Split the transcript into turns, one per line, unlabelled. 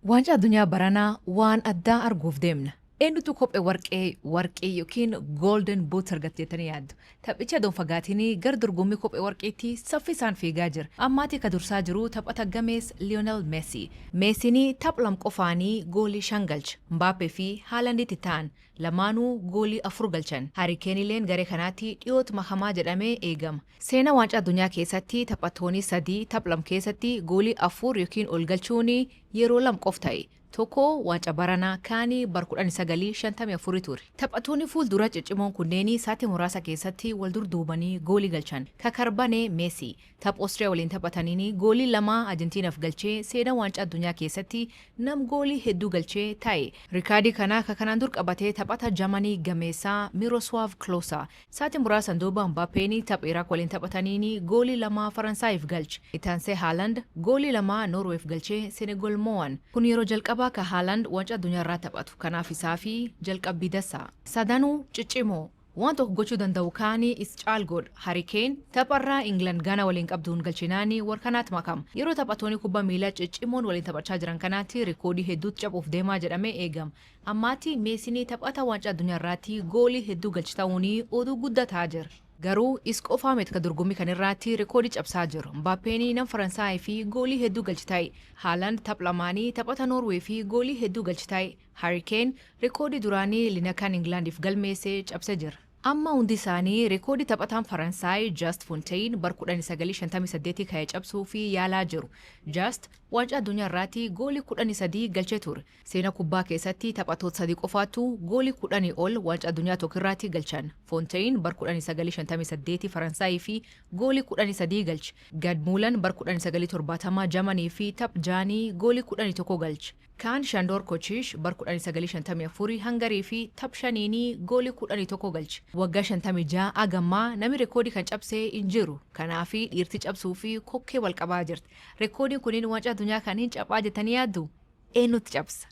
Waancaa addunyaa baranaa waan addaa arguuf deemna. Eenyutu kophee warqee warqee yookiin golden boot argate jettanii yaaddu? Taphicha adoon fagaatinii gara dorgommii kophee warqeetti saffisaan fiigaa jira. Ammaatii ka dursaa jiru taphata gamees Lionel Messi. Meessiin tapha lam qofaanii goolii shan galcha. Mbaappee fi Haalanditti ta'an lamaanuu goolii afur galchan. Harry Kane garee kanaatti dhiyoota makamaa jedhamee eegama. Seenaa waancaa addunyaa keessatti taphattoonni sadii tapha lam keessatti goolii afur yookiin ol galchuun yeroo lam qof ta'e. Tokko waancaa baranaa kaanii bar 1954 ture. Taphattoonni fuuldura ciccimoon kunneen sa'aatii muraasa keessatti wal durduubanii goolii galchan. Kakarbane Meesii tapha Oostiriyaa waliin taphataniin goolii lama Arjentiinaaf galchee seenaa waancaa addunyaa keessatti nam goolii hedduu galchee ta'e. Rikaardii kana ka kanaan dur qabatee taphata Jarmanii gameessaa Miroslav Klose. Sa'aatii muraasan duuba Mbaappeen tapha Iraaq waliin taphataniin goolii lama Faransaayif galche. Itti Haaland goolii lama Noorweef galchee Senegal mo'an. Kun yeroo jalqabaa ka Haaland waancaa addunyaa irraa taphatu. Kanaaf isaa fi jalqabbii dassaa. Sadanuu ciccimoo waan tokko gochuu danda'u kaanii is caal godha. Harry Kane tapharraa England Gaana waliin qabduun galchinaanii warkanaatti makama. Yeroo taphattoonni kubbaa miilaa ciccimoon waliin taphachaa jiran kanaatti rikoodii hedduutu cabuuf deemaa jedhamee eegama. Ammaatti Meesiin taphata waancaa addunyaa irraatti goolii hedduu galchi ta'uun oduu guddataa jira. Garuu is qofaa miti ka dorgommii kanarraatti rikoodii cabsaa jiru. Mbaappeen nam Faransaayii fi goolii hedduu galchi ta'e. Haaland tapha lamaanii taphata Noorwee fi goolii hedduu galchi ta'e. Harry Kane rikoodii duraanii Linekaan Ingilaandiif galmeessee cabsee jira. Amma hundi isaanii rikoodii taphataan Faransaay Just Fontaine bar 1958 ka'ee cabsuu fi yaalaa jiru. Just waancaa addunyaa irraatti goolii 13 galchee ture. Seenaa kubbaa keessatti taphattoota sadii qofaatu goolii 10 ol waancaa addunyaa tokko irraatti galchan. Fontaine bar 1958 Faransaayii fi goolii 13 galche. Gerd Muller bar 1970 Jarmanii fi taph jaanii goolii 11 galche. Kaan Shandoor Kochish bar 1954 Hangarii fi taph shaniinii goolii 11 galche. Waggaa 56 agammaa namni reekoodii kan cabsee hin jiru. Kanaaf dhiirti cabsuu fi kokkee wal qabaa jirti. Reekoodiin kunneen waancaa addunyaa kan hin caphaa jettanii yaaddu? Eenyutti cabsa?